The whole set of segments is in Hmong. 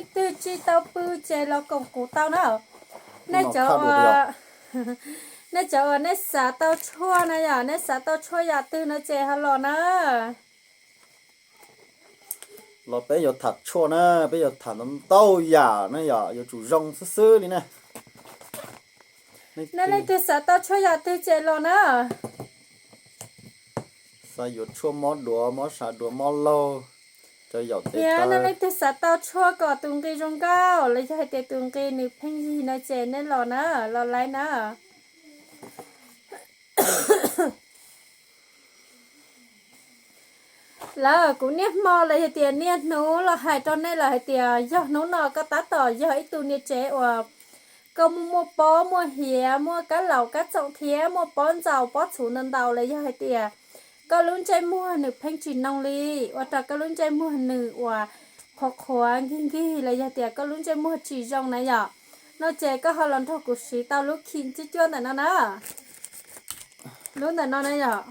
Leej twg tsis tau pw ces los koom kuv tau na. Nej cov, nej cov uas nej xav tau tshuaj na yom, nej xav tau tshuaj yam twg no ces ho los na. Los peb yuav tham tshuaj na, peb yuav tham ntau yam na yom, yuav tsum zoo xwb xwb li na. Nej leej twg xav tau tshuaj yam twg ces los na. Xav yuav tshuaj mob duav, mob sab duav, mob laug, cov yaum teb. Thiab nej leej twg xav tau tshuaj kom tus nqi zoo nkauj los yog hais tias tus nqi nws pheej yig no ces nej los na, los laib na. Lawm kuv niaj hmo los yog tias niaj hnub los hais rau nej lawm hais tias yog hnub no koj tab tom yog ib tug niam tsev uas koj muaj muaj pob muaj hiav, muaj kab laus kab txoom thiab muaj pob ntsaus pob txhuv ntau ntau los yog hais tias koj lub ntsej muag nws pheej tsis noo li, ua rau koj lub ntsej muag nws uas qhuav qhuav nkig nkig los yog tias koj lub ntsej muag tsis zoo na yom, no ces koj ho los nrog kuv siv tau lub khi cuaj cuaj ntawm no na. Lub ntawm no na yom.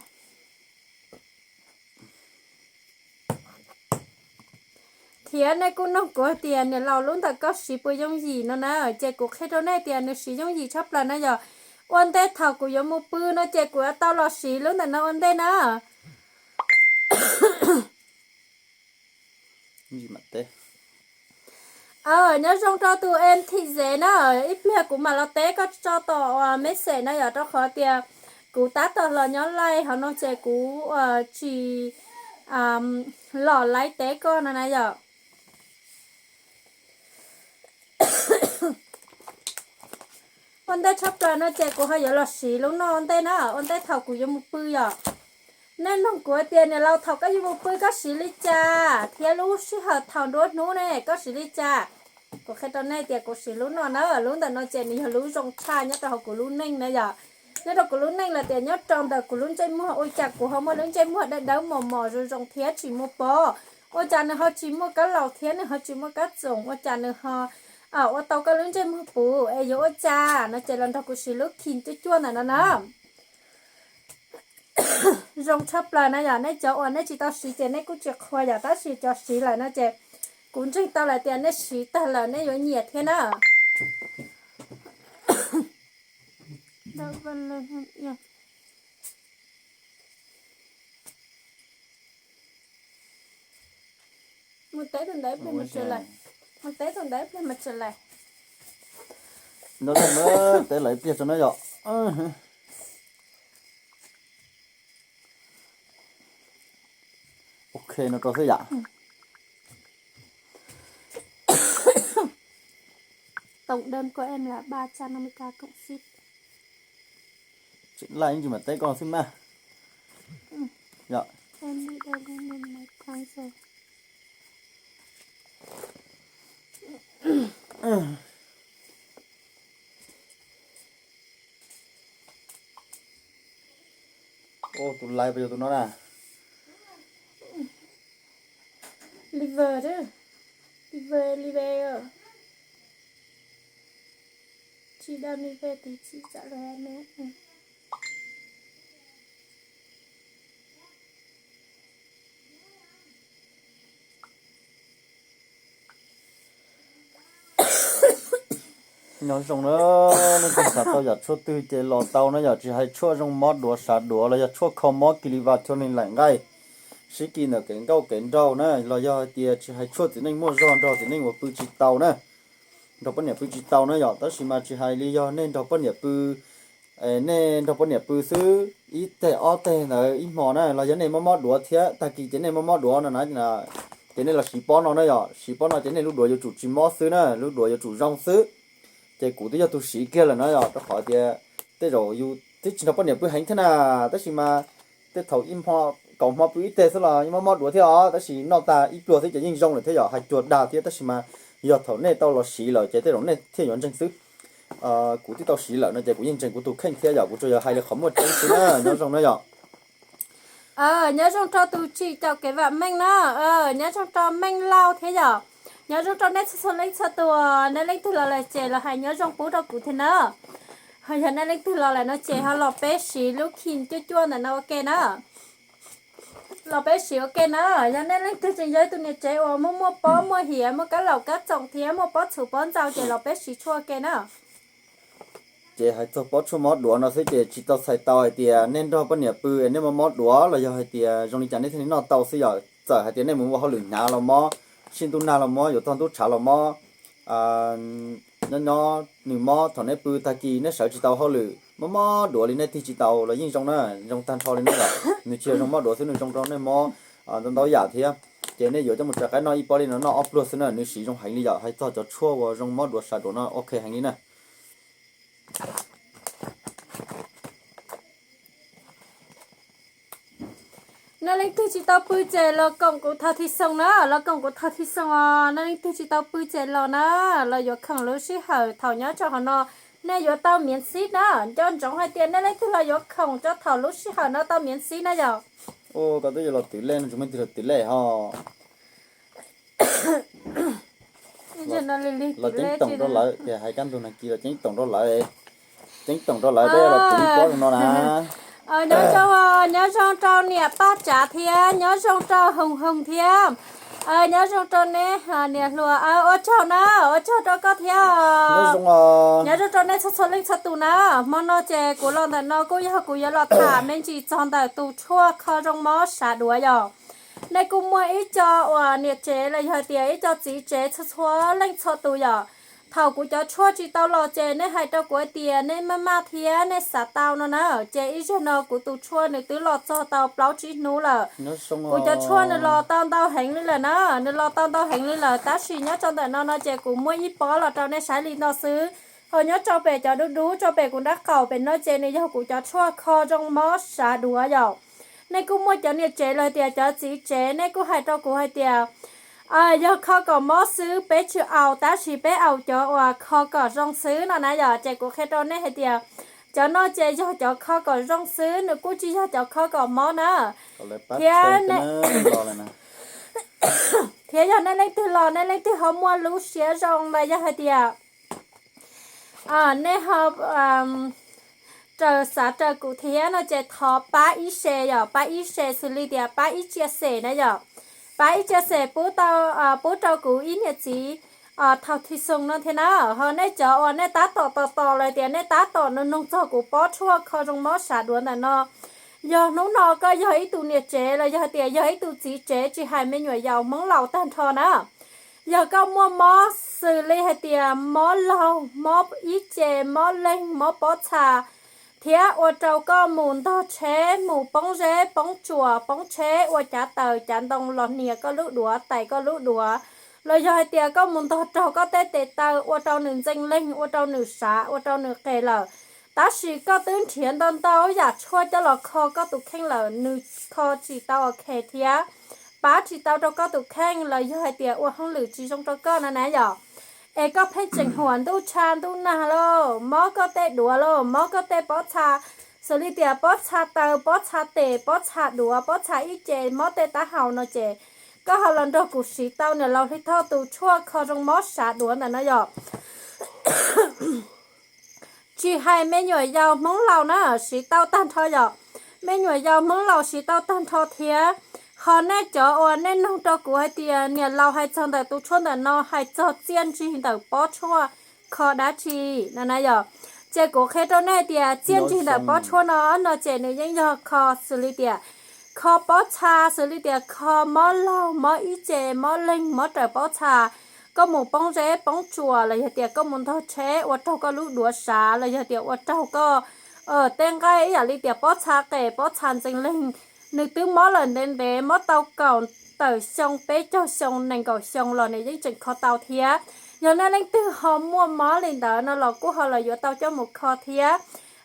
Thiab nej kuj nug kuv hais tias niam laus lub ntawm koj siv puas yooj yim no na, ces kuv qhia rau nej tias nws siv yooj yim tshaj plaws na yom. Ua ntej thaum kuv yuav mus pw no ces kuv yuav tau los siv lub ntawm no ua ntej na. Nyob zoo rau tus em thim zev na, ib pliag kuv mam los teb koj tso tom message na yom, rau qhov tias kuv tab tom los nyob live hauv no ces kuv tsis los live teb koj no na yom. Ua ntej tshaj plaws no ces kuv ho yuav los siv lub no ua ntej na, ua ntej thaum kuv yuav mus pw yom. Nej nug kuv tias niam laus thaum koj yuav mus pw koj siv li cas thiab lub sij hawm thaum nruab hnub ne koj siv li cas. Kuv qhia rau nej tias kuv siv lub no na, lub ntawm no ces nws yog lub zoo tshaj nyob rau hauv kuv lub neej na yom. Nyob rau kuv lub neej los tias nyob rau ntawm kuv lub ntsej muag ua cas kuv ho muaj lub ntsej muag dawb dawb mos mos zoo zoo thiab tsis muaj pob, ua cas nws ho tsis muaj kab laus thiab nws ho tsis muaj kab txoom, ua cas nws ho ua tau koj lub ntsej muag puv es yuav ua cas no ces los nrog kuv siv lub khi cuaj cuaj ntawm no na. Zoo tshaj plaws na yom, nej cov uas nej tsis tau siv ces nej kuj tsis qhuas yom, tab sis cov siv lawm no ces kuv ntseeg tau lawm tias nej siv tag lawm nej yuav nyiam thiab na. Mus teb tus ntawd ib pliag mas tsis lais. Mus teb tus ntawd ib pliag mas tsis lais. No, teb lawv ib pliag tso na yom. Ok, no rau xwb yam. Tổng đơn của em là ba trăm năm mươi k cộng ship. Tseem laij ib ntsis mam teb koj xwb mas. Yog. Em đi đâu nên nên nói tháng rồi. Tus laiv puas yog tus no na? Liver, liver, liver. Chị đang đi về thì chị trả lời em nhé. Nyob zoo na, nej twg xav tau yam tshuaj twg ces los tau na, yog tsis hais tshuaj zoo mob duav sav duav los yog tshuaj kho mob kis lis vas thiav neeg laim nqaij, sib kis ntawm kev nkauj kev nraug na, los yog hais tias tsis hais tshuaj txiv neej muaj zog nrog txiv neej uas pw tsis tau na, nrog poj niam pw tsis tau na yom. Tab sis mas tsis hais li yog nej nrog poj niam pw, nej nrog poj niam pw xwb ib teg ob teg ntawd ib hmo na, los yog nej mob mob duav thiab tag kis ces nej mob mob duav no na, ces nej los siv pob no na yom. Siv pob no ces nej lub duav yuav tsum tsis mob xwb na, lub duav yuav tsum zoo xwb. Ces kuv twb yog tus siv kiag lawm no yom, rau qhov tias tej zaum yus twb tsis nrog poj niam pw heev thiab na, tab sis mas tej thaum ib hmo kaum hmo pw ib teg xwb los yeej mob mob duav thiab os, tab sis noj tag ib pluag xwb ces yeej zoo lawm thiab yom. Hais cuag dag thiab tab sis mas yog thaum nej tau los siv lawm ces tej zaum nej thiaj yuav ntseeg xwb. Kuv twb tau siv lawm no ces kuv yeej ntseeg kuv tus kheej thiab yom, kuv tsuas yog hais li qhov muaj tseeb xwb na, nyob zoo na yom. Nyob zoo rau tus tsim caum kev vam meej na, nyob zoo rau Meej Lauj thiab yom. Nyob zoo rau nej txhua txhua leej txhua tus, nej leej twg los lawm ces los hais nyob zoo pub rau kuv thiab na. Ho yog nej leej twg los lawm no ces ho los peb siv lub khi cuaj cuaj ntawm no ua ke na. Los peb siv ua ke na. Yog nej leej twg tseem yog ib tug niam tsev uas muaj muaj pob muaj hiav, muaj kab laum kab txoom thiab muaj pob txhuv pob ntxaus ces los peb siv tshuaj ua ke na. Ces hais txog pob tshuaj mob duav no xwb ces tsis tau txhais tau hais tias nej nrog poj niam pw es nej mob mob duav los yog hais tias zoo li cas nej thiaj li noj tau xwb yom. Txawm hais tias nej mus ua hauj lwm hnyav los mob, sij ntuj nag los mob, yuav txog ntuj tshav los mob, nyob nyob nws mob thaum nej pw tag kis nej sawv tsis tau hauj lwm, mob mob duav li nej tig tsis tau los yeej zoo na, zoo tag nrho li na yom. Nws tsis yog zoo mob duav xwb, nws zoo rau nej mob ntau ntau yam thiab. Ces nej yuav coj mus tsa qaib noj ib pob li no noj ob pluag xwb na, nws siv zoo heev li yom. Hais txog cov tshuaj uas zoo mob duav sav duav no ok heev li na. Nej leej twg tsis tau pw ces los koom kuv thov thiv xoo na, los koom kuv thov thiv xoo os. Nej leej twg tsis tau pw ces los na, los yuav khoom lub sij hawm thaum nyob rau hauv no, nej yuav tau miễn phí na. Nco ntsoov hais tias nej leej twg los yuav khoom rau thaum lub sij hawm no tau miễn phí na yom. Koj twb yuav los twv lej no, tsis muaj leej twg los twv lej ho. Los ceeb toom rau lawv, ces hais kaj ntug nag kis los ceeb toom rau lawv, ceeb toom rau lawv, peb los twv ib pob zoo no na. Nyob zoo, nyob zoo rau niam Paj Tsav thiab nyob zoo rau Hoos Hoos thiab. Nyob zoo rau neb niam hluas, ua tsaug na, ua tsaug rau koj thiab. Nyob zoo rau nej txhua txhua leej txhua tus na. Hmo no ces kuv los ntawm no kuj yog kuv yuav los tham me ntsis txog ntawm tus tshuaj kho zoo mob sav duav yom. Nej kuj muaj ib co uas niam tsev los yog tias ib co txiv tsev txhua txhua leej txhua tus yom. Thaum kuv cov tshuaj tsis tau los ces nej hais rau kuv hais tias nej maj maj thiab nej xav tau no na. Ces ib zaug no kuv tus tshuaj nws twb los txog tau plaub tsib hnub lawm. Kuv cov tshuaj nws los tau ntau heev li lawm na, nws los tau ntau heev li lawm, tab sis nyob rau ntawm no no ces kuv muaj ib pob los rau nej saib li no xwb. Ho nyob rau pem cov dub dub rau pem kuv nrab qaum pem no ces nws yog kuv cov tshuaj kho zoo mob sav duav yom. Nej kuj muaj cov niam tsev los tias cov txiv tsev nej kuj hais rau kuv hais tias yog kho kom mob xwb peb tsis aus, tab sis peb aus cov uas kho kom zoo xwb no na yom. Ces kuv qhia rau nej hais tias cov no ces yog cov kho kom zoo xwb, nws kuj tsis yog cov kho kom mob na. Thiab thiab yog nej leej twg los nej leej twg ho muaj lub siab zoo los yog hais tias nej ho raws xav raws kuv thiab no ces thov pab ib share yom, pab ib share xws li tias pab ib chia sẻ na yom. Pab ib chia sẻ pub tau, pub rau kuv ib niam txiv thauj thi xoo no thiab na. Ho nej cov uas nej tab tom tos tos los tias nej tab tom nug txog kuv pob tshuaj kho zoo mob sav duav ntawm no, yog hnub no koj yog ib tug niam tsev los yog tias yog ib tug txiv tsev tsis hais me nyuam yaus Hmoob laus tag nrho na, yog koj muaj mob xws li hais tias mob laug, mob ib ce, mob leeg, mob pob txha, thiab ua rau koj mus ntog tsheb, mus poob zeb poob tsuas, poob tsheb, ua cav taws cav ntoo los hnias koj lub duav, tais koj lub duav, los yog hais tias koj mus ntog raug koj tej tes taw ua rau nws ntxeev leeg, ua rau nws sav, ua rau nws qes lawm. Tab sis koj twb nrhiav ntau ntau yam tshuaj coj los kho koj tus kheej lawm, nws kho tsis tau ok thiab pab tsis tau rau koj tus kheej los yog hais tias ua hauj lwm tsis zoo rau koj no na yom. Es koj pheej tseem huam ntuj tsha ntuj nag lauj, mob koj tej duav lauj, mob koj tej pob txha, xws li tias pob txha taw, pob txha tes, pob txha duav, pob txha ib ce, mob tej taub hau no ces koj ho los nrog kuv siv tau niam laus Hli Thoj tus tshuaj kho zoo mob sav duav ntawm no yom. Tsis hais me nyuam yaus Hmoob laus na siv tau tag nrho yom. Me nyuam yaus Hmoob laus siv tau tag nrho thiab. Ho nej cov uas nej nug rau kuv hais tias niam laus hais txog ntawm tus tshuaj ntawm no hais txog txiaj ntsig ntawm pob tshuaj kho dab tsi no na yom. Ces kuv qhia rau nej hais tias txiaj ntsig ntawm pob tshuaj no no ces nws yeej yog kho xws li tias kho pob txha, xws li tias kho mob laug, mob ib ce, mob leeg, mob raws pob txha, koj mus poob zeb poob tsuas los yog tias koj mus ntog tsheb ua raug koj lub duav sav los yog tias ua raug koj tej nqaij ib yam li tias pob txha qes, pob txha ntxeev leeg, nws twb mob lawm ntev ntev, mob tau kaum tawm xyoo, peb caug xyoo, nees nkaum xyoo los nws yeej tseem kho tau thiab. Yog nej leej twg ho muaj mob li ntawd no los kuj ho los yuav tau coj mus kho thiab.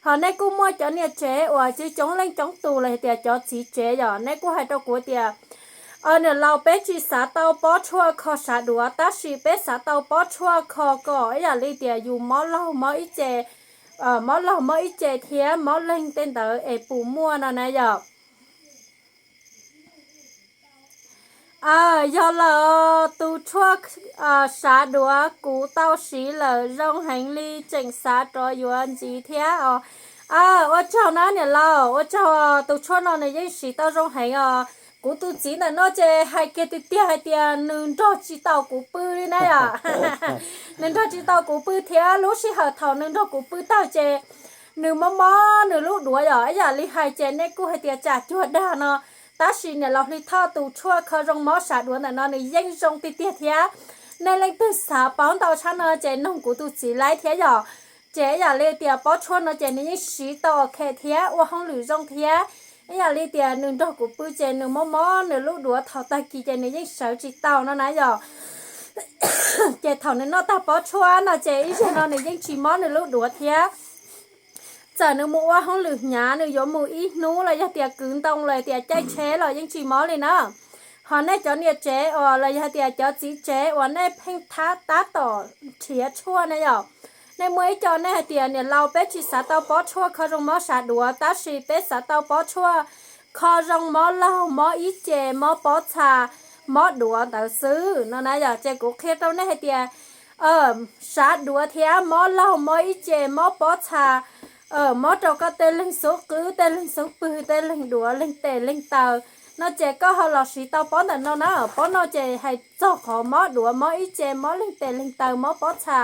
Ho nej kuj muaj cov niam tsev uas coob coob leej coob tus los yog tias cov txiv tsev yom, nej kuj hais rau kuv tias niam laus, peb tsis xav tau pob tshuaj kho sav duav, tab sis peb xav tau pob tshuaj kho kom ib yam li tias yus mob laug mob ib ce, mob laug mob ib ce thiab mob leeg tej ntawd es puas muaj no na yom. Yog lawm, tus tshuaj sav duav kuv tau siv lawm zoo heev li, tseem xav rov yuav ntxiv thiab os. Ua tsaug na niam laus, ua tsaug, tus tshuaj no nws yeej siv tau zoo heev os. Kuv tus txiv ntawm no ces hais kiag tiag tiag hais tias nws nrog tsis tau kuv pw li na yom. Nws nrog tsis tau kuv pw thiab lub sij hawm thaum nws nrog kuv pw tag ces nws mob mob nws lub duav yom. Ib yam li hais ces nej kuj hais tias tsam cuag dag no, tab sis niam laus Hli Thoj tus tshuaj kho zoo mob sab duav ntawm no nws yeej zoo tiag tiag thiab. Nej leej twg xav paub ntau tshaj no ces noog kuv tus txiv laib thiab yom. Ces ib yam li tias pob tshuaj no ces nws yeej siv tau ok thiab ua hauj lwm zoo thiab. Ib yam li tias nws nrog kuv pw ces nws mob mob nws lub duav thaum tag kis ces nws yeej sawv tsis tau no na yom. Ces thaum nws noj tag pob tshuaj no ces ib zaug no nws yeej tsis mob nws lub duav thiab. Txawm nws mus ua hauj lwm hnyav, nws yuav mus ib hnub los yog tias kwv ntoo los tias caij tsheb los yeej tsis mob li na. Ho nej cov niam tsev uas los yog tias cov txiv tsev uas nej pheej tab tom nrhiav tshuaj ne yom, nej muaj ib co nej hais tias niam laus peb tsis xav tau pob tshuaj kho zoo mob sab duav tab sis peb xav tau pob tshuaj kho zoo mob laug mob ib ce mob pob txha mob duav ntawd xwb no na yom. Ces kuv qhia rau nej hais tias sab duav thiab mob laug mob ib ce mob pob txha mob rau koj tej leeg xub qwb tej leeg xub pwg tej leeg duav leeg tes leeg taw no ces koj ho los siv tau pob ntawm no na. Pob no ces hais txog qhov mob duav mob ib ce mob leeg tes leeg taw mob pob txha,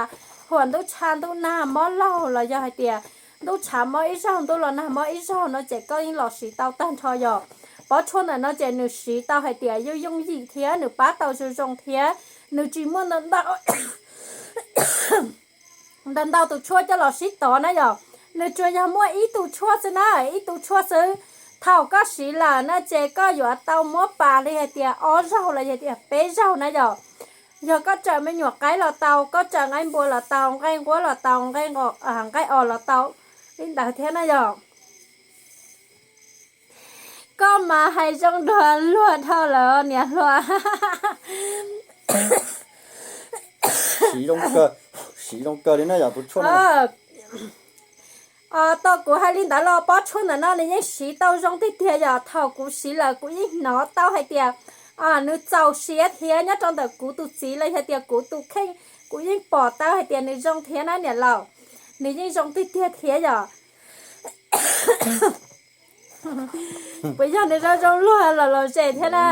huam ntuj tshav ntuj nag mob laug los yog hais tias ntuj tshav mob ib zaug ntuj los nag mob ib zaug no ces koj yeej los siv tau tag nrho yom. Pob tshuaj ntawm no ces nws siv tau hais tias yooj yooj yim thiab nws pab tau zoo zoo thiab nws tsis muaj ntau ntau tus tshuaj coj los sib tov na yom. Nws tsuas yog muaj ib tug tshuaj xwb na, ib tug tshuaj xwb. Thaum koj siv lawm no ces koj yuav tau muab pas li hais tias ob zaug los yog tias peb zaug na yom. Yog koj tsaws me nyuam qaib los tau, koj tsaws nqaij npua los tau, nqaij nquab los tau, nqaij os los tau li ntawd thiab na yom. Koj mas hais zoo dua luag dhau lawm niam hluas. Siv zoo kawg, siv zoo kawg li na yom tus tshuaj no. Tau kuv hais li ntawd los pob tshuaj ntawm no nws yeej siv tau zoo tiag tiag yom. Thaum kuv siv lawm kuv yeej hnov tau hais tias nws txaus siab thiab nyob rau ntawm kuv tus txiv los yog tias kuv tus kheej, kuv yeej pom tau hais tias nws zoo thiab na niam laus. Nws yeej zoo tiag tiag thiab yom. Puas yog nws zoo zoo luag los lom zem thiab na?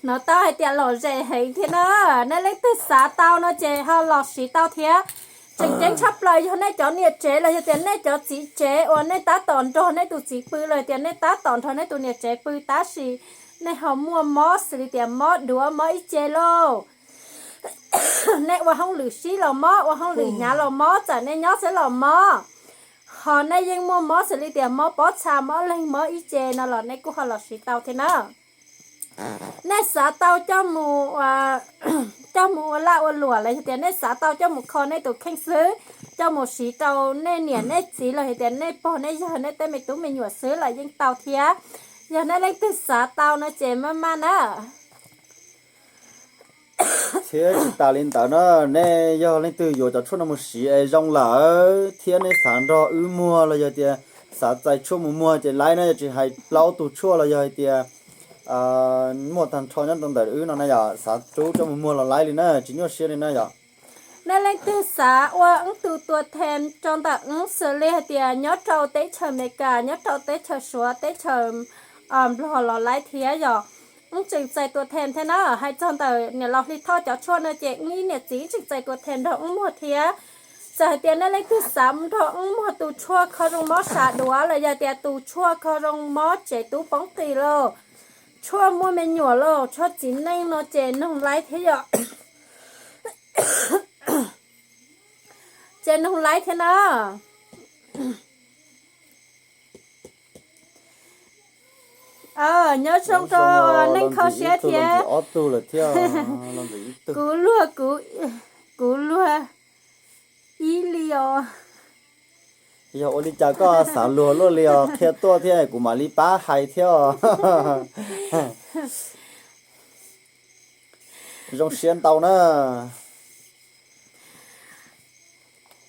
Hnov tau hais tias lom zem heev thiab na. Nej leej twg xav tau no ces ho los siv tau thiab. Tseem ceeb tshaj plaws yog nej cov niam tsev los yog tias nej cov txiv tsev uas nej tab tom nrog nej tus txiv pw los tias nej tab tom nrog nej tus niam tsev pw tab sis nej ho muaj mob xws li tias mob duav mob ib ce lauj, nej ua hauj lwm sib los mob, ua hauj lwm hnyav los mob, txawm nej nyob xwb los mob, ho nej yeej muaj mob xws li tias mob pob txha mob leeg mob ib ce no los nej kuj ho los siv tau thiab na. Nej xav tau coj mus, coj mus ua laj ua luam los yog tias nej xav tau coj mus kho nej tus kheej xwb, coj mus siv rau nej niam nej txiv los yog tias nej pog nej yawg nej tej me tub me nyuam xwb los yeej tau thiab. Yog nej leej twg xav tau no ces maj maj na. Thiab tsis tas li ntawd na, nej yog leej twg yuav cov tshuaj no mus siv es zoo lawm thiab nej xav nrog wb muag los yog tias xav txais tshuaj mus muag ces laib na, yog tsis hais plaub tug tshuaj los yog hais tias muaj tag nrho nyob rau ntawm wb no na yom, xav rub coj mus muag los laib li na, tsis nyuaj siab li na yom. Nej leej twg xav ua wb tus tua them rau ntawm wb xws li hais tias nyob rau teb chaws Amelikas, nyob rau teb chaws Suav, teb chaws Nplog los laib thiab yom. Wb tseem txais tua them thiab na, hais txog ntawm niam laus Hli Thoj cov tshuaj no ces wb ib niam txiv tseem txais tua them nrog wb muag thiab. Txawm hais tias nej leej twg xav nrog wb muag tus tshuaj kho zoo mob sab duav los yog tias tus tshuaj kho zoo mob tsev tub poob qis lauj, tshuaj muaj me nyuam lauj, tshuaj txiv neej no ces noog laib thiab yom. Ces noog laib thiab na. Nyob zoo rau neej kho siab thiab. Kuv luag, kuv luag ib li os. Yog ua li cas koj xav luag luaj li os, qhia tuaj thiab kuv mam li pab hais thiab os. Zoo siab ntau na.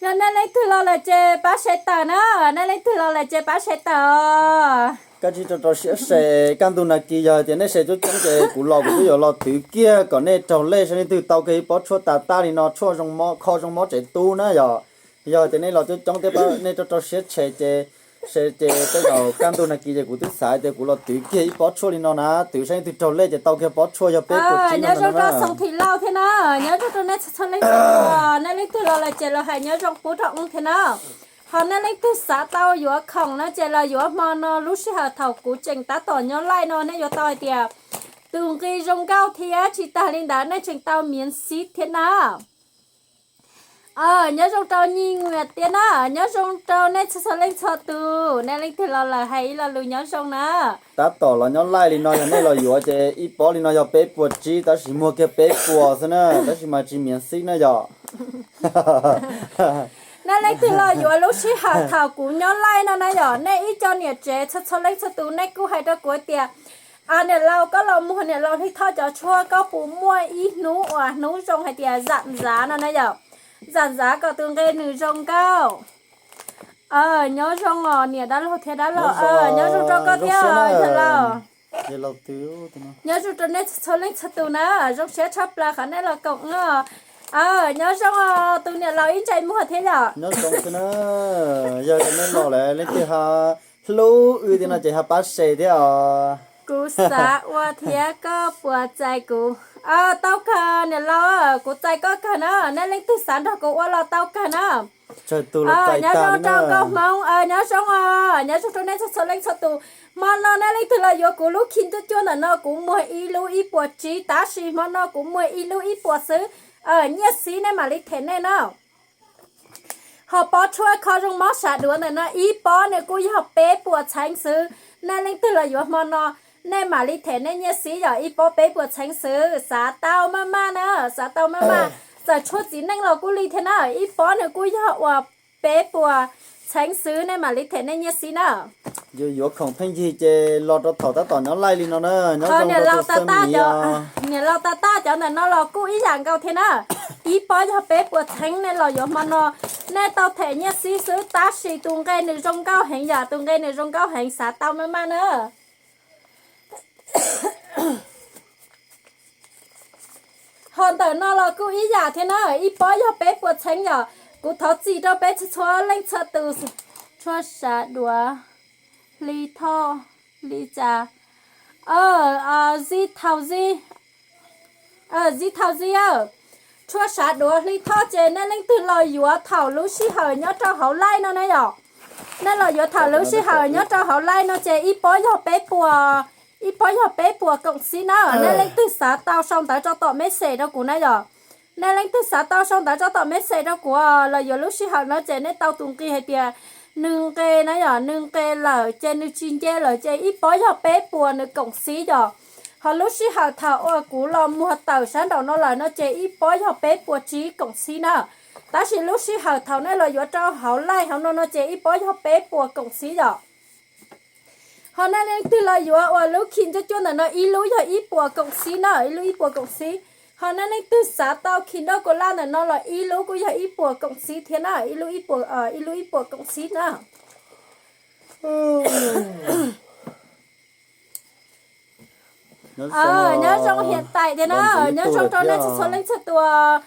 Yog nej leej twg los lawm ces pab share tawm na, nej leej twg los lawm ces pab share tawm os. Koj tsis rau rau siab share, kaj ntug nag kis yog tias nej share coob coob ces kuv los kuv twb yuav los twv kiag kom nej raug lej saib leej twg tau kiag ib pob tshuaj tas tas li no, tshuaj zoo mob, kho zoo mob tsev tub na yom. Yog tias nej los coob coob thiab nej rau rau siab share ces Se ces tej zaum kaj ntug nag kis ces kuv twb xav tias kuv los twv kiag ib pob tshuaj li no na, twv saib leej twg raug lej ces tau kiag pob tshuaj yog peb puas tsib no. Nyob zoo rau Xoo Thim Lauj thiab na, nyob zoo rau nej txhua txhua leej txhua tus, nej leej twg los lawm ces los hais nyob zoo pub rau wb thiab na. Ho nej leej twg xav tau yuav khoom no ces los yuav hmo no lub sij hawm thaum kuv tseem tab tom nyob laij no nej yuav tau hais tias tus nqi zoo nkauj thiab tsis tas li ntawd nej tseem tau miav xib thiab na. Nyob zoo rau Nyiaj Nyiaj tiab na, nyob zoo rau nej txhua txhua leej txhua tus, nej leej twg los lawm hais ib lo lus nyob zoo na. Tab tom los nyob laij li no yog nej los yuav ces ib pob li no yog peb puas tsib, tab sis muag kiag peb puas xwb na, tab sis mas tsis miav xib na yom. Nej leej twg los yuav lub sij hawm thaum kuv nyob laij no na yom, nej ib co niam tsev txhua txhua leej txhua tus nej kuj hais rau kuv tias, niam laus koj los muag niam laus Hli Thoj cov tshuaj koj puas muaj ib hnub uas hnub zoo hais tias zam zav no na yom, zam zav kom tus nqe nws zoo nkauj. Nyob zoo os niam dab laug thiab dab laug, nyob zoo rau koj thiab yawg laus. Nyob zoo rau nej txhua leej txhua tus na, zoo siab tshaj plaws qhov nej los koom no. Nyob zoo os tus niam laus ib ntsais muag thiab yom. Nyob zoo xwb na, yog tias nej los lawm leej twg ho hlub wb tiag no ces ho pab share thiab os. Kuv xav ua thiab koj puas txais kuv? Tau kawg niam laus, kuv txais koj kawg na, nej leej twg xav nrog kuv ua los tau kawg na. Nyob zoo rau Nkauj Hmoob, nyob zoo os, nyob zoo rau nej txhua txhua leej txhua tus. Hmo no nej leej twg los yuav kuv lub khi cuaj cuaj ntawm no kuv muag ib lub ib puas tsib, tab sis hmo no kuv muag ib lub ib puas xwb. Nyiaj xib nej mam li them nej na. Ho pob tshuaj kho zoo mob sav duav ntawm no ib pob nws kuj yog peb puas txheeb xwb. Nej leej twg los yuav hmo no, nej mam li them nej nyiaj xib yom, ib pob peb puas txheeb xwb, xav tau maj maj na, xav tau maj maj. Txawm tshuaj txiv neej los kuj li thiab na, ib pob nws kuj yog uas peb puas txheeb xwb, nej mam li them nej nyiaj xib na. Yuav yuav khoom pheej yig ces los rau thaum tab tom nyob laij li no na, nyob zoo rau tus xab mis. Niam laus tas tas cov ntawm no los kuj ib yam nkaus thiab na. Ib pob yog peb puas txheeb, nej los yuav hmo no, nej tau them nyiaj xib xwb, tab sis tus nqe nws zoo nkauj heev yom, tus nqe nws zoo nkauj heev, xav tau maj maj na. Ho ntawm no los kuj ib yam thiab na, ib pob yog peb puas txheeb yom. Kuv thov txim rau peb txhua txhua leej txhua tus, tshuaj sav duav, Hli Thoj, Hli Cas, Zib Thaus Zib, Zib Thaus Zib, tshuaj sav duav Hli Thoj ces nej leej twg los yuav thaum lub sij hawm nyob rau hauv laij no na yom. Nej los yuav thaum lub sij hawm nyob rau hauv laij no ces ib pob yog peb puas, ib pob yog peb puas koom xib na. Nej leej twg xav tau sau ntawv tso tom message rau kuv na yom. Nej leej twg xav tau sau ntawv tso tom message rau kuv los yuav lub sij hawm no ces nej tau tus nqi hais tias nws nqe na yom, nws nqe lawm ces nws tsis nce lawm ces ib pob yog peb puas nws koom xib yom. Ho lub sij hawm thaum uas kuv los muag tawm sab nraum no lawm no ces ib pob yog peb puas tsib koom xib na. Tab sis lub sij hawm thaum nej los yuav rau hauv laij hauv no no ces ib pob yog peb puas koom xib yom. Ho nej leej twg los yuav uas lub khi cuaj cuaj ntawm no ib lub yog ib puas koom xib na, ib lub ib puas koom xib. Ho nej leej twg xav tau khi nroj kua laj ntawm no los ib lub kuj yog ib puas koom xib thiab na, ib lub ib puas, ib lub ib puas koom xib na. Nyob zoo hiam tais thiab na, nyob zoo rau nej txhua txhua leej txhua tus.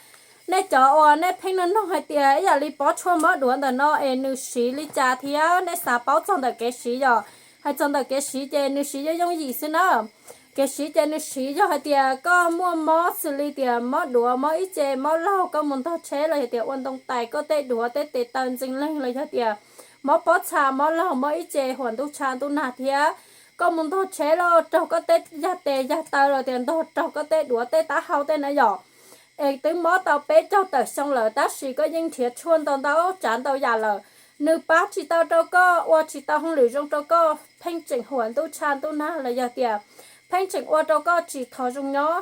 Nej cov uas nej pheej nug nug hais tias ib yam li pob tshuaj mob duav ntawm no es nws siv li cas thiab nej xav paub txog ntawm kev siv yom. Hais txog ntawm kev siv ces nws siv yooj yooj yim xwb na. Kev siv ces nws siv yog hais tias koj muaj mob xws li tias mob duav, mob ib ce, mob laug, koj mus ntog tsheb los yog tias ua ntoo tais koj tej duav tej tes taw ntxees leeg los yog tias mob pob txha, mob laug, mob ib ce huam ntuj tsha ntuj nag thiab koj mus ntog tsheb los raug koj tej yag tes yag taw los tias ntog raug koj tej duav tej taub hau tej na yom. Es twb mob tau peb caug tawm xyoo lawm tab sis koj yeej nrhiav tshuaj ntau ntau tsav ntau yam lawm, nws pab tsis tau rau koj, ua tsis tau hauj lwm zoo rau koj, pheej tseem huam ntuj tsha ntuj nag los yog tias pheej tseem ua rau koj tsis tau zoo nyob,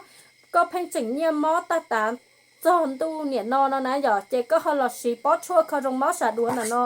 koj pheej tseem nyiaj mob tag tav txog ntuj niam no no na yom, ces koj ho los siv pob tshuaj kho zoo mob sav duav ntawm no.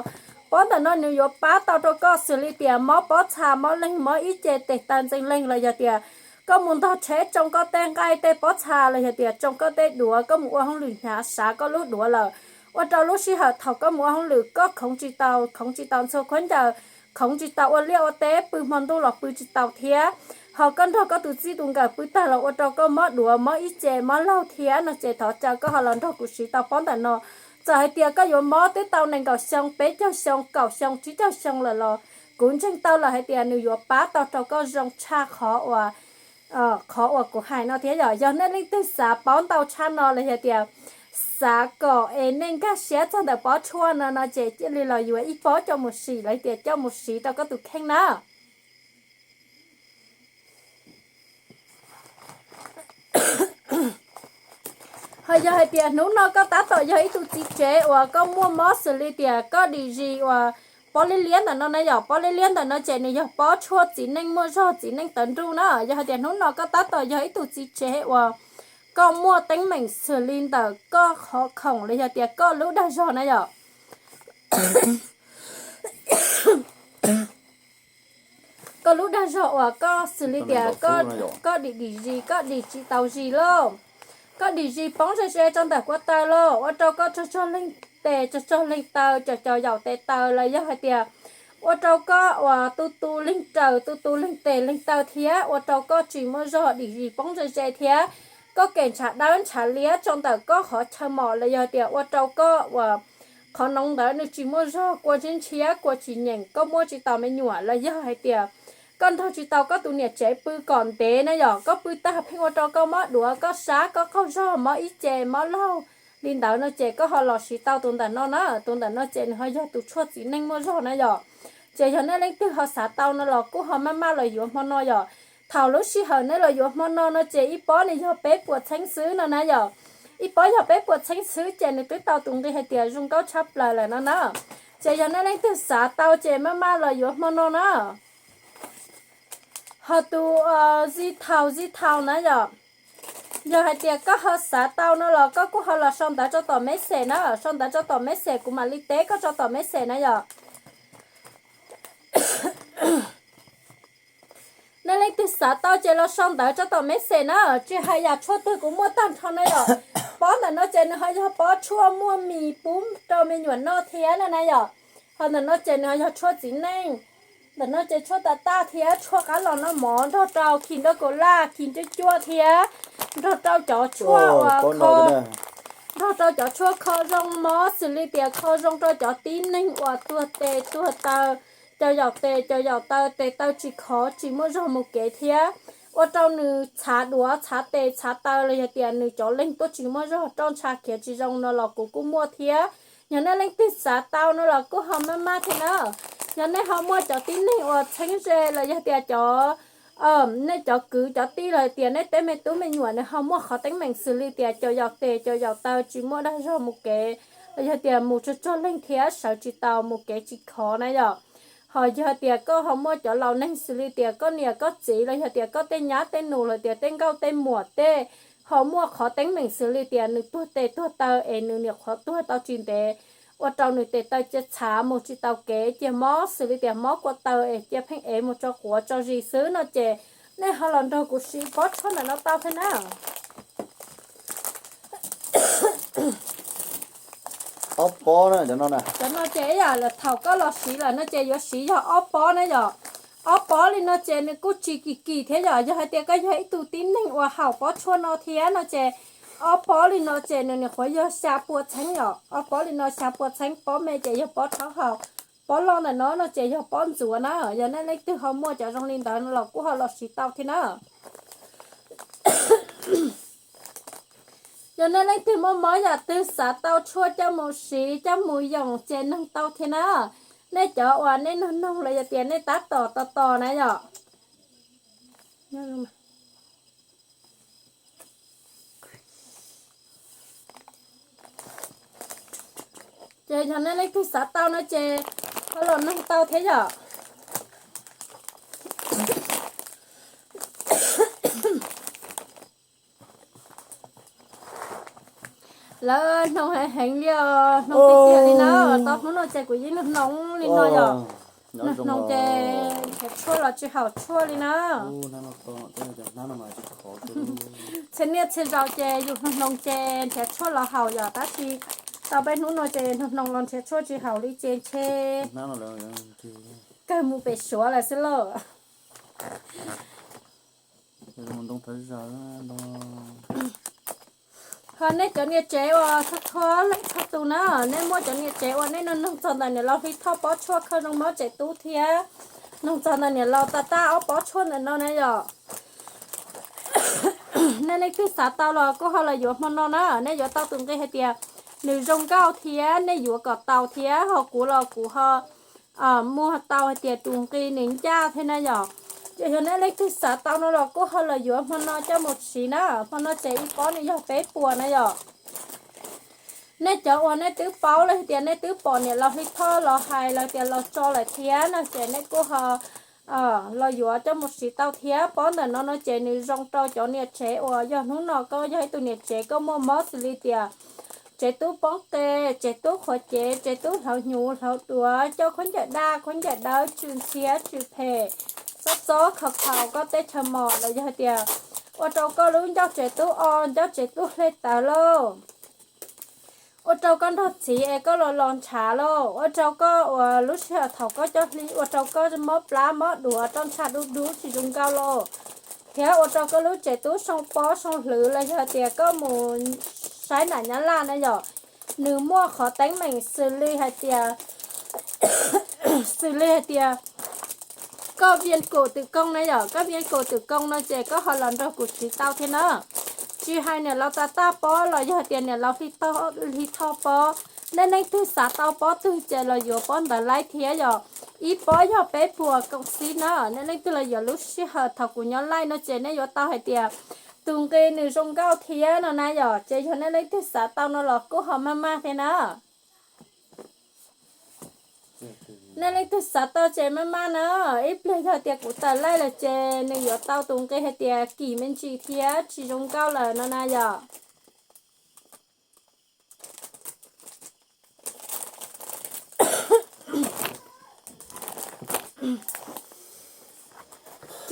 Pob ntawm no nws yuav pab tau rau koj xws li tias mob pob txha, mob leeg, mob ib ce, tes taw ntxees leeg los yog tias koj mus ntog tsheb tsoo koj tej nqaij tej pob txha los yog tias tsoo koj tej duav, koj mus ua hauj lwm hnyav sav koj lub duav lawm, ua rau lub sij hawm thaum koj mus ua hauj lwm koj khoov tsis tau, khoov tsis tau ntxhua khaub ncaws, khoov tsis tau ua liaj ua teb, pw hmo ntuj los pw tsis tau thiab. Ho koj nrog koj tus txij tus nkawm pw tag los ua rau koj mob duav, mob ib ce, mob laug thiab no ces thov caw koj ho los nrog kuv siv tau pob ntawm no. Txawm hais tias koj yuav mob twb tau nees nkaum xyoo, peb caug xyoo, kaum xyoo, tsib caug xyoo lawm los Kuv ntseeg tau lawm hais tias nws yuav pab tau rau koj zoo tshaj qhov uas, qhov uas kuv hais no thiab yom. Yog nej leej twg xav paub ntau tshaj no los yog tias xav kom es nej nkag siab txog ntawm pob tshuaj no no ces cia li los yuav ib pob coj mus sim los tias coj mus siv rau koj tus kheej na. Ho yog hais tias hnub no koj tab tom yog ib tug txiv tsev uas koj muaj mob xws li tias koj dim zis uas pob liab liab ntawm no na yom, pob liab liab ntawm no ces nws yog pob tshuaj txiv neej muaj zog txiv neej tawv nruj na. Yog hais tias hnub no koj tab tom yog ib tug txiv tsev uas koj muaj teeb meem xws li ntawm koj qhov khoom los yog tias koj lub dag zog na yom, koj lub dag zog uas koj xws li tias koj dim dim zis, koj dim tsis tau zis lauj, koj dim zis poob ze ze rau ntawm kua taw lauj, ua rau koj tsog tsog leeg tes, tsog tsog leeg taw, cov cov yaum tes taw los yog hais tias ua rau koj uas tu tu leeg raws, tu tu leeg tes leeg taw thiab ua rau koj tsis muaj zog dim zis poob ze ze thiab koj kem ntshav dawb ntshav liab rau ntawm koj qhov chaw mom los yog tias ua rau koj uas qhov noov ntawd nws tsis muaj zog, kua ntshiab ntshiab, kua tsis nyeem, koj muaj tsis tau me nyuam los yog hais tias koj nrog tsis tau koj tus niam tsev pw kom ntev na yom, koj pw tag pheej ua rau koj mob duav, koj sab, koj qaug zog, mob ib ce, mob laug li ntawd no ces koj ho los siv tau tus ntawm no na. Tus ntawm no ces nws ho yog tus tshuaj txiv neej muaj zog na yom. Ces yog nej leej twg ho xav tau no los kuj ho maj maj los yuav hmo no yom. Thaum lub sij hawm nej los yuav hmo no no ces ib pob nws yog peb puas txheeb xwb no na yom. Ib pob yog peb puas txheeb xwb ces nws twb tau tus nqi hais tias zoo nkauj tshaj plaws lawm no na. Ces yog nej leej twg xav tau ces maj maj los yuav hmo no na. Ho tus zis thaum zis thaum na yom, yog hais tias koj ho xav tau no los koj kuj ho los sau ntawv rau tom message na, sau ntawv rau tom message kuv mam li teb koj rau tom message na yom. Nej leej twg xav tau ces los sau ntawv rau tom message na, tsis hais yam tshuaj twg kuv muaj tag nrho na yom. Pob ntawm no ces nws ho yog pob tshuaj muaj mis pub rau me nyuam noj thiab na na yom. Ho ntawm no ces nws ho yog tshuaj txiv neej, ntawm no ces tshuaj tas taj thiab tshuaj qab los noj mov nrog rau khi nroj kaus laj, khi ncuab cuab thiab nrog rau cov tshuaj uas kho, nrog rau cov tshuaj kho zoo mob xws li tias kho zoo rau cov tib neeg uas tuag tes tuag taw, cov yaum tes cov yaum taw, tes taw tsis khov tsis muaj zog mus kev thiab ua rau nws txhav duav txhav tes txhav taw los yog tias nws cov leeg tuaj tsis muaj zog, roj ntsha khiav tsis zoo no los kuv kuj muaj thiab. Yog nej leej twg xav tau no los kuj ho maj maj thiab na. Yog nej ho muaj cov tib neeg uas txheeb ze los yog tias cov, nej cov kwv cov tij los tias nej tej me tub me nyuam nws ho muaj qhov teeb meem xws li tias cov yaum tes cov yaum taw tsis muaj dag zog mus kev, los yog tias mus tsog tsog leeg thiab sawv tsis tau mus kev tsis khov na yom. Ho yog tias koj ho muaj cov laus neeg xws li tias koj niam koj txiv los yog tias koj tej nyab tej nus los tias tej nkauj tej muam tej ho muaj qhov teeb meem xws li tias nws tuag tes tuag taw es nws niam qhuav tuag tau tsis ntev, ua rau nws tes taw cia txhav mus tsis tau kev, cia mob xws li tias mob kua taw es cia pheej ev mus tso quav tso zis xwb no ces nej ho los nrog kuv siv pob tshuaj ntawm no tau thiab na. Ob pob na cov no na. Cov no ces ib yam li thaum koj los siv lawm no ces yuav siv yog ob pob na yom. Ob pob li no ces nws kuj tsis kim kim thiab yom. Yog hais tias koj yog ib tug tib neeg uas haum pob tshuaj no thiab no ces ob pob li no ces nws nyuam qhuav yog xya pua txheeb yom. Ob pob li no xya pua txheeb, pob me ces yog pob rhaub haus, pob loj ntawm no no ces yog pob ntxuav na. Yog nej leej twg ho muaj cov zoo li ntawd no los kuj ho los siv tau thiab na. Yog nej leej twg muaj mob yam twg xav tau tshuaj coj mus siv coj mus yoom ces noog tau thiab na. Nej cov uas nej noog noog los yog tias nej tab tom tos tos na yom. Ces yog nej leej twg xav tau no ces ho los noog tau thiab yom. Lawv hnoos heev heev li os, hnoos tiag tiag li na. Tau hnub no ces kuv yeej hnoos hnoos li no yom. Hnoos hnoos ces nrhiav tshuaj los tsis haum tshuaj li na. Txhia niaj txhia zaus ces yus hnoos hnoos ces nrhiav tshuaj los haum yom, tab sis tau peb hnub no ces hnoos hnoos los nrhiav tshuaj tsis haum li ces ntshe kawg mus pem Suav lawm xwb lauj. Nej cov niam tsev uas txhua txhua leej txhua tus na, nej muaj cov niam tsev uas nej noog txog ntawm niam laus Hli Thoj pob tshuaj kho zoo mob tsev tub thiab noog txog ntawm niam laus Tag Taj ob pob tshuaj ntawm no na yom. Nej leej twg xav tau los kuj ho los yuav hmo no na, nej yuav tau tus nqi hais tias nws zoo nkauj thiab nej yuav kom tau thiab ho kuv los kuv ho muag tau hais tias tus nqi nws ncaj thiab na yom. Ces yog nej leej twg xav tau no los kuj ho los yuav hmo no coj mus siv na. Hmo no ces ib pob nws yog peb puas na yom. Nej cov uas nej twb paub los tias nej twb pom niam laus Hli Thoj los hais los tias los tso lawm thiab no ces nej kuj ho los yuav coj mus siv tau thiab. Pob ntawm no no ces nws zoo rau cov niam tsev uas yog hnub no koj yog ib tug niam tsev koj muaj mob xws li tias tsev tub poob qe, tsev tub qhuav cev, tsev tub hlauv hnyuv hlauv duav, coj khaub ncaws daj khaub ncaws dawb, tsw ntxhiab tsw phem, txob txob khaus khaus koj teb chaws mos los yog tias ua rau koj lub ncauj tsev tub o, ncauj tsev tub hle tawv lauj, ua rau koj nrog txiv es koj los los ntshav lauj, ua rau koj uas lub sij hawm thaum koj coj hli ua rau koj mob plab mob duav roj ntsha dub dub tsis zoo nkauj lauj, thiab ua rau koj lub tsev tub soo pob soo hlwv los yog tias koj mus saib nram Nyab Laj na yom, nws muaj qhov teeb meem xws li hais tias, xws li hais tias koj vias kaum twm kooj na yom, koj vias kaum twm kooj no ces koj ho los nrog kuv siv tau thiab na. Tsis hais niam laus Tag Taj pob los yog tias niam laus Hli Thoj pob, nej leej twg xav tau pob twg ces los yuav pob ntawd laib thiab yom. Ib pob yog peb puas koom xib na, nej leej twg los yuav lub sij hawm thaum kuv nyob laij no ces nej yuav tau hais tias tus nqi nws zoo nkauj thiab no na yom. Ces yog nej leej twg xav tau no los kuj ho maj maj thiab na. Nej leej twg xav tau ces maj maj na, ib pliag yog tias kuv tawm laij lawm ces nws yuav tau tus nqi hais tias kim me ntsis thiab tsis zoo nkauj lawm no na yom.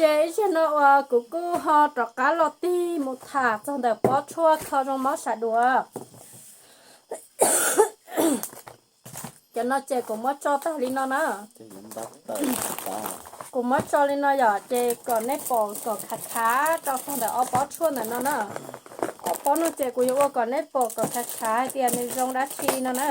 Ces ib zaug no uas kuv kuj ho rov qab los tig mus tham txog ntawm pob tshuaj kho zoo mob sav duav. Cov no ces kuv muab tso tag li no na. Kuv muab tso li no yom, ces kom nej pom kom khav khav rau tag ntawm ob pob tshuaj ntawm no na. Ob pob no ces kuv yuav ua kom nej pom kom khav khav hais tias nws zoo dab tsi no na.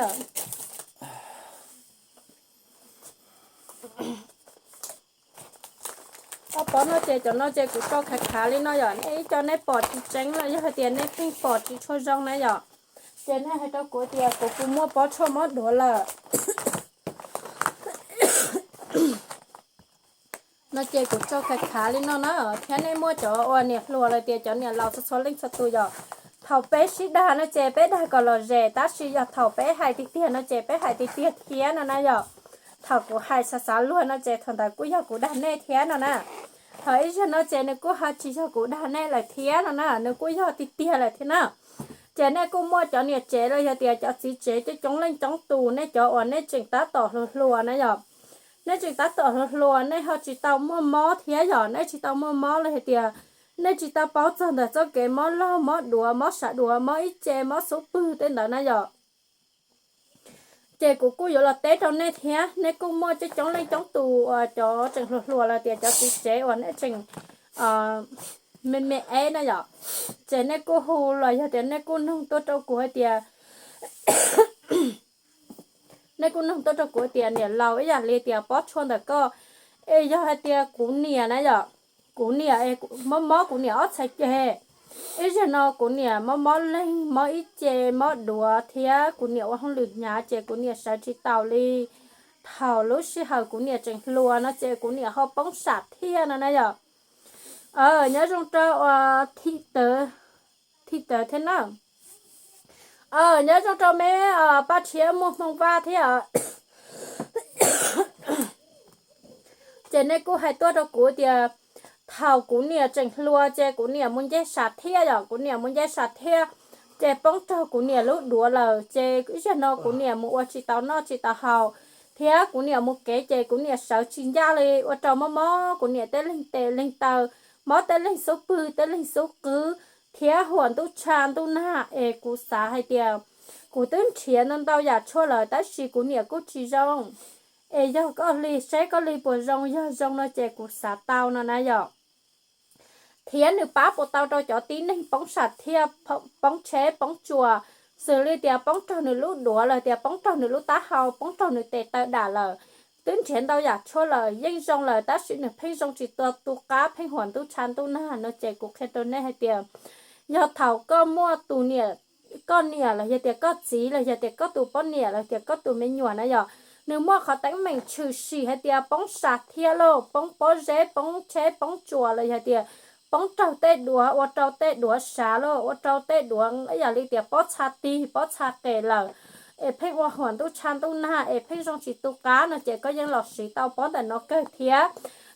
Ob pob no ces cov no ces kuv tso khav khav li no yom, nej ib co nej pom tsis tseeb los yog hais tias nej pheej pom tsis tshua zoo na yom, ces nej hais rau kuv tias kuv puas muaj pob tshuaj mob duav lawm. No ces kuv tso khav khav li no na, thiab nej muaj cov uas niam hluas los tias cov niam laus txhua txhua leej txhua tus yom. Thaum peb sib dag no ces peb dag kom lom zem, tab sis yog thaum peb hais tiag tiag no ces peb hais tiag tiag thiab no na yom. Thaum kuv hais xav xav luag no ces thaum ntawd kuj yog kuv dag nej thiab no na. Thaum ib zaug no ces nws kuj ho tsis yog kuv dag nej lawm thiab no na, nws kuj yog tiag tiag lawm thiab na. Ces nej kuj muaj cov niam tsev los yog tias cov txiv tsev coob coob leej coob tus, nej cov uas nej tseem tab tom hluas hluas na yom. Nej tseem tab tom hluas hluas, nej ho tsis tau muaj mob thiab yom, nej tsis tau muaj mob los hais tias nej tsis tau paub txog ntawm txoj kev mob laug mob duav mob sav duav mob ib ce mob xub pwg tej ntawd na yom. Ces kuv kuj yuav los teb rau nej thiab, nej kuj muaj coob coob leej coob tus uas cov tseem hluas hluas los tias cov txiv tsev uas nej tseem me me eb na yom. Ces nej kuj hu los yog tias nej kuj nug tuaj rau kuv hais tias, nej kuj nug tuaj rau kuv tias niam laus, ib yam li tias pob tshuaj ntawm koj, es yog hais tias kuv niam na yom, kuv niam mob mob kuv niam ob txhais ceg. Ib zaug no kuv niam mob mob leeg, mob ib ce, mob duav thiab kuv niam ua hauj lwm hnyav ces kuv niam sawv tsis taus li. Thaum lub sij hawm kuv niam tseem hluas no ces kuv niam ho poob sam thiaj no na yom. Nyob zoo rau uas thim tawv thiab na. Nyob zoo rau me Paj Tshiab Muaj Hmoo Vaj thiab. Ces nej kuj hais tuaj rau kuv tias thaum kuv niam tseem hluas ces kuv niam mus nce sam thiaj yom, kuv niam mus nce sam thiaj ces poob raug kuv niam lub duav lawm ces ib zaug no kuv niam mus ua tsis tau noj tsis tau haus, thiab kuv niam mus kev ces kuv niam sawv tsis ncaj li, ua rau mob mob kuv niam tej leeg tes leeg taw, mob tej leeg xub pwg tej leeg xub qwb, thiab huam ntuj tsha ntuj nag. Es kuv xav hais tias kuv twb nrhiav ntau ntau yam tshuaj lawm tab sis kuv niam kuj tsis zoo. Es yog koj hli seb koj hli puas zoo, yog zoo no ces kuv xav tau no na yom. thiab nws pab puas tau rau cov tib neeg poob sam thiaj, poob tsheb poob tsuas, xws li tias poob raug nws lub duav los tias poob raug nws lub taub hau, poob raug nws tes taw dam lawm. Twb nrhiav ntau yam tshuaj lawm yeej zoo lawm tab sis nws pheej zoo tsis tau tu qab, pheej huam ntuj tsha ntuj nag no ces kuv qhia rau nej hais tias yog thaum koj muaj tus niam, koj niam los yog tias koj txiv los yog tias koj tus poj niam los tias koj tus me nyuam na yom, nws muaj qhov teeb meem tshwm sim hais tias poob sam thiaj lauj, poob pob zeb, poob tsheb poob tsuas los yog tias poob raug tej duav, ua rau tej duav sav lauj, ua rau tej duav ib yam li tias pob txha tig pob txha qes lawm, es pheej ua huam ntuj tsha ntuj nag es pheej zoo tsis tu qab no ces koj yeej los siv tau pob ntawm no kawg thiab.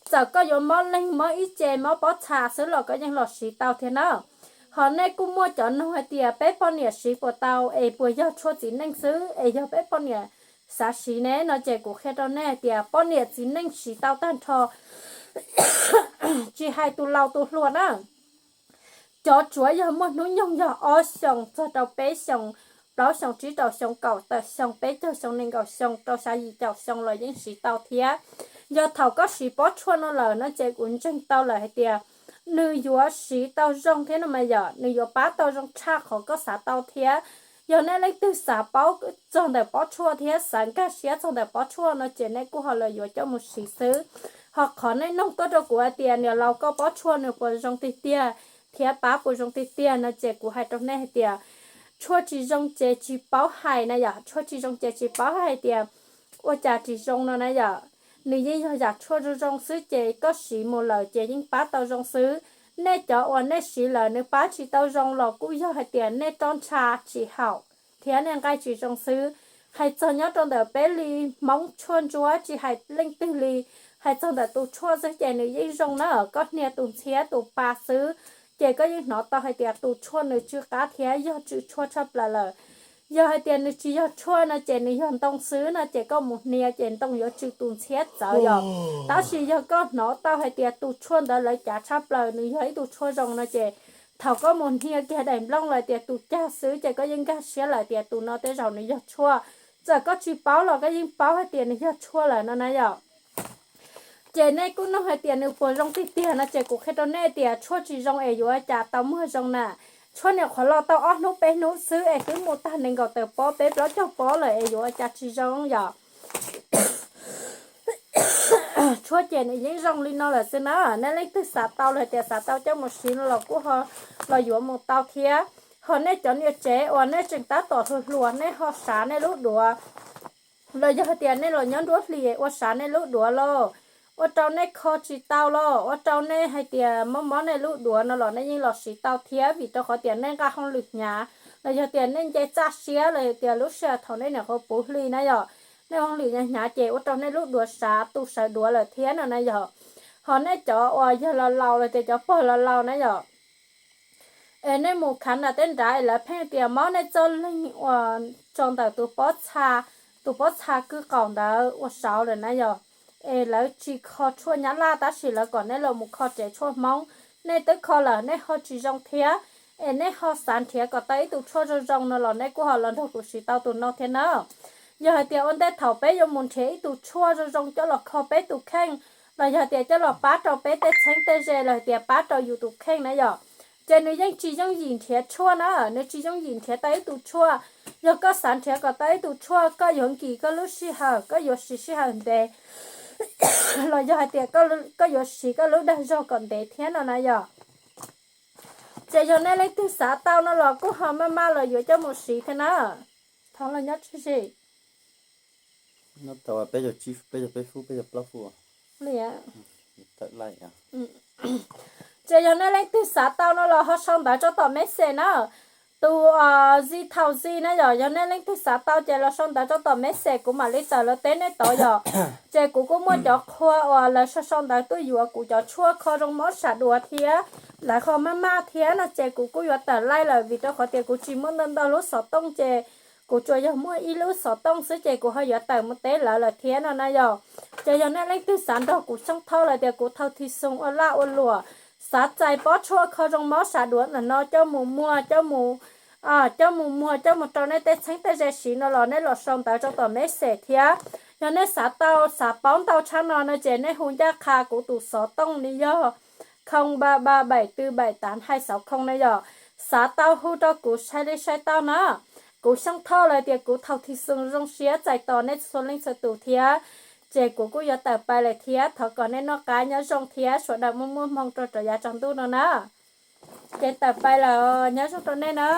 Txawm koj yuav mob leeg mob ib ce mob pob txha xwb los koj yeej los siv tau thiab na. Ho nej kuj muaj cov nug hais tias peb poj niam siv puas tau es puas yog tshuaj txiv neej xwb es yog peb poj niam xav siv ne no ces kuv qhia rau nej hais tias poj niam txiv neej siv tau tag nrho, tsis hais tus laus tus hluas na. Cov tsuav yog muaj hnub nyoog yog ob xyoos txog rau peb xyoos, plaub xyoos tsib rau xyoo kaum tawm xyoo peb caug xyoo nees nkaum xyoo rau xya yim caum xyoo los yeej siv tau thiab. Yog thaum koj siv pob tshuaj no lawm no ces kuv ntseeg tau lawm hais tias nws yuav siv tau zoo thiab no mas yom, nws yuav pab tau zoo tshaj qhov koj xav tau thiab. Yog nej leej twg xav paub txog ntawm pob tshuaj thiab xav nkag siab txog ntawm pob tshuaj no ces nej kuj ho los yuav coj mus siv xwb. Ho qhov nej nug tuaj rau kuv hais tias niam laus koj pob tshuaj nws puas zoo tiag tiag thiab pab puas zoo tiag tiag no ces kuv hais rau nej hais tias tshuaj tsis zoo ces tsis paub hais na yom, tshuaj tsis zoo ces tsis paub hais tias ua cas tsis zoo no na yom. Nws yeej yog yam tshuaj zoo zoo xwb ces koj siv mus lawm ces yeej pab tau zoo xwb. Nej cov uas nej siv lawm nws pab tsis tau zoo los kuj yog hais tias nej roj ntsha tsis haum thiab nej nqaij tsis zoo xwb. Hais txog nyob rau ntawm peb li Hmoob tshuaj ntsuab tsis hais leej twg li, hais txog ntawm tus tshuaj xwb ces nws yeej zoo na. Koj hnia tus ntxhiab tus pa xwb ces koj yeej hnov tau hais tias tus tshuaj nws tsw qab thiab yog tsw tshuaj tshaj plaws lawm. Yog hais tias nws tsis yog tshuaj no ces nws yog ntoo xwb no ces koj mus hnia ces ntoo yuav tsw tus ntxhiab txawv yom. Tab sis yog koj hnov tau hais tias tus tshuaj ntawd lawv cav tshaj plaws nws yog ib tug tshuaj zoo no ces thaum koj mus hnia kiag daim nplooj lawm tias tus cag xwb ces koj yeej nkag siab lawm tias tus no tej zaum nws yog tshuaj. Txawm koj tsis paub los koj yeej paub hais tias nws yog tshuaj lawm no na yom. Ces nej kuj nug hais tias nws puas zoo tiag tiag no ces kuv qhia rau nej tias tshuaj tsis zoo es yuav cas tau muag zoo na. Tshuaj nyuam qhuav los tau ob hnub peb hnub xwb es twb mus tag nees nkaum tawm pob peb plaub caug pob lawm es yuav cas tsis zoo yom. Tshuaj ces nws yeej zoo li no lawm xwb na. Nej leej twg xav tau los tias xav tau coj mus siv no los kuj ho los yuav mus tau thiab. Ho nej cov niam tsev uas nej tseem tab tom hluas hluas nej ho sav nej lub duav los yog hais tias nej los nyob nruab hlis ua sav nej lub duav los ua rau nej kho tsis tau los ua rau nej hais tias mob mob nej lub duav no los nej yeej los siv tau thiab vim rau qhov tias nej nqa hauj lwm hnyav los yog tias nej nce txaj siab los yog tias lub sij hawm thaum nej nyuam qhuav puv hli na yom, nej hauj lwm hnyav hnyav ces ua rau nej lub duav sav tu sawv duav lawm thiab no na yom. Ho nej cov uas yog laus laus los tias cov pog laus laus na yom, es nej mus khav nram tej nrad es lawv pheej tias mob nej txoj leeg uas tso ntawm tus pob txha, tus pob txha kwj qaum ntawd ua saud lawm na yom, es lawv tsis kho tshuaj Nyab Laj tab sis lawv kom nej los mus kho tsev tshuaj Hmoob, nej twb kho lawm nej ho tsis zoo thiab, es nej ho xav nrhiav kom tau ib tug tshuaj zoo zoo no los nej kuj ho los nrog kuv siv tau tus no thiab na. Yog hais tias ua ntej thaum peb yuav mus nrhiav ib tug tshuaj zoo zoo coj los kho peb tus kheej, los yog tias coj los pab rau peb tej txheeb tej ze los hais tias pab rau yus tus kheej na yom, ces nws yeej tsis yooj yim nrhiav tshuaj na, nws tsis yooj yim nrhiav tau ib tug tshuaj. Yog koj xav nrhiav kom tau ib tug tshuaj koj yuav nkim koj lub sij hawm, koj yuav siv sij hawm ntev, los yog hais tias koj yuav siv koj lub dag zog kom ntev thiab no na yom. Ces yog nej leej twg xav tau no los kuj ho maj maj los yuav coj mus siv thiab na. Thov los nyob tsis ze. Nyob tau peb caug tsib, peb caug peb fub, peb caug plaub fub. Ces yog nej leej twg xav tau no los ho sau ntawv rau tom message na. Tus Zi Thaus Zi na yom, yog nej leej twg xav tau ces los sau ntawv rau tom message kuv mam li tawm los teb nej tod yom. Ces kuv kuj muaj cov qhua uas lawv sau sau ntawv tuaj yuav kuv cov tshuaj kho zoo mob sam duav thiab, lawv ho maj maj thiab no ces kuv kuj yuav tawm laij lawm vim rau qhov tias kuv tsis muaj ntau ntau lub xov tooj ces kuv tsuas yog muaj ib lub xov tooj xwb ces kuv ho yuav tawm mus teb lawv lawm thiab no na yom. Ces yog nej leej twg xav nrog kuv xoob thoj los tias kuv Thaus Thi Xoo ua laj ua luam, xav txais pob tshuaj kho zoo mob sam duav ntawm no coj mus muag, coj mus, coj mus muag coj mus rau nej tej txheeb tej ze siv no los nej los sau ntawv rau tom message thiab. Yog nej xav tau xav paub ntau tshaj no no ces nej hu ncaj qha kuv tus xov tooj li yog không ba ba bảy tư bảy tám hai sáu không na yom. Xav tau hu rau kuv saib li saib tau na. Kuv Xyooj Thoj los tias kuv Thauj Thim Xoom zoo siab txais tos nej txhua leej txhua tus thiab. Ces kuv kuj yuav tawm pais lawm thiab, thov kom nej noj qab nyob zoo thiab sawv daws muaj muaj hmoo rau rov yav tsaus ntuj no na. Ces tawm pais lawm, nyob zoo rau nej na.